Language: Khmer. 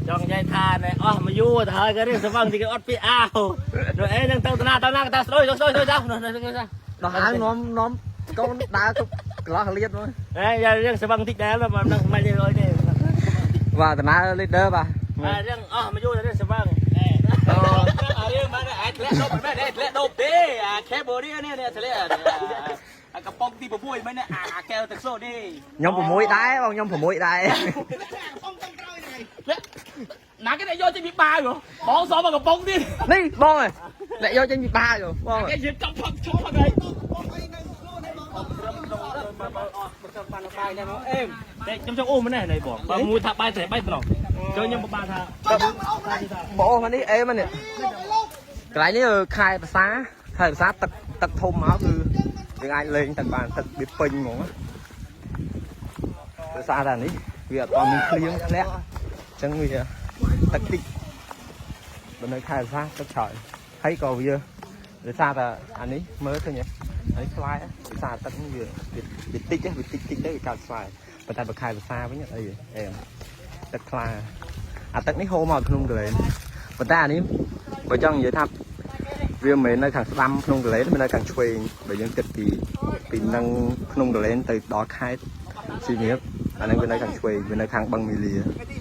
ចង់និយាយថាណែអស់មកយូរទៅហើយក៏រៀងស្វឹងទីគេអត់ពីអាវនោះអេនឹងទៅតាណាទៅណាតាស្រួយស្រួយស្រួយទៅនោះនោះ ដោះអាវនាំនាំកូនដើរទៅកន្លោះលៀតមក ហេយ៉ារៀងស្វឹងតិចដែរមិននឹងមិនទេអុយទេ បាទដំណើរ leader បាទ អារៀងអស់មកយូរទៅរៀងស្វឹង អារឿងបានអាធ្លាក់ដប់មិនមែនធ្លាក់ដប់ទេអា Cambodia នេះនេះធ្លាក់អាកំប៉ុងទី6មិនអាកែវទឹកសូនេះ ខ្ញុំ6ដែរបងខ្ញុំ6ដែរ ណាគេយកចេញពីបាវបងសមមកកំប៉ុងទៀត នេះបងអើយអ្នកយកចេញពីបាវបង គេយើងចាប់ផឹកឈប់ហ្នឹង តែខ្ញុំចង់អូម្នេះនេះបងបើមួយថាបាយតែបាយត្រង់ចូលខ្ញុំបបាថា បងមកនេះអេមកនេះកន្លែងនេះខែភាសាខែភាសាទឹកទឹកធំមកគឺយើងអាចលេងទឹកបានទឹកវាពេញហ្មងភាសាតែនេះវាអត់មានភ្លៀងធ្លាក់អញ្ចឹងវាទឹកតិចបើនៅខែភាសាទឹកច្រើនហើយក៏វាដោយសារតែអានេះមើលឃើញទេអានេះស្លែដោយសារទឹកនេះវាវាតិចវាតិចតិចទៅវាកើតស្លែប៉ុន្តែបើខែភាសាវិញអត់អីទេអេទឹកថ្លាអាទឹកនេះហូរមកក្នុងកលែនប៉ុន្តែអានេះបើចង់និយាយថាវាមិនមែននៅខាងស្ដាំក្នុងកលែនវានៅខាងឆ្វេងបើយើងគិតពីពីនឹងក្នុងកលែនទៅដល់ខេត្តសៀមរាបអាហ្នឹងវានៅខាងឆ្វេងវានៅខាងបឹងមីលា។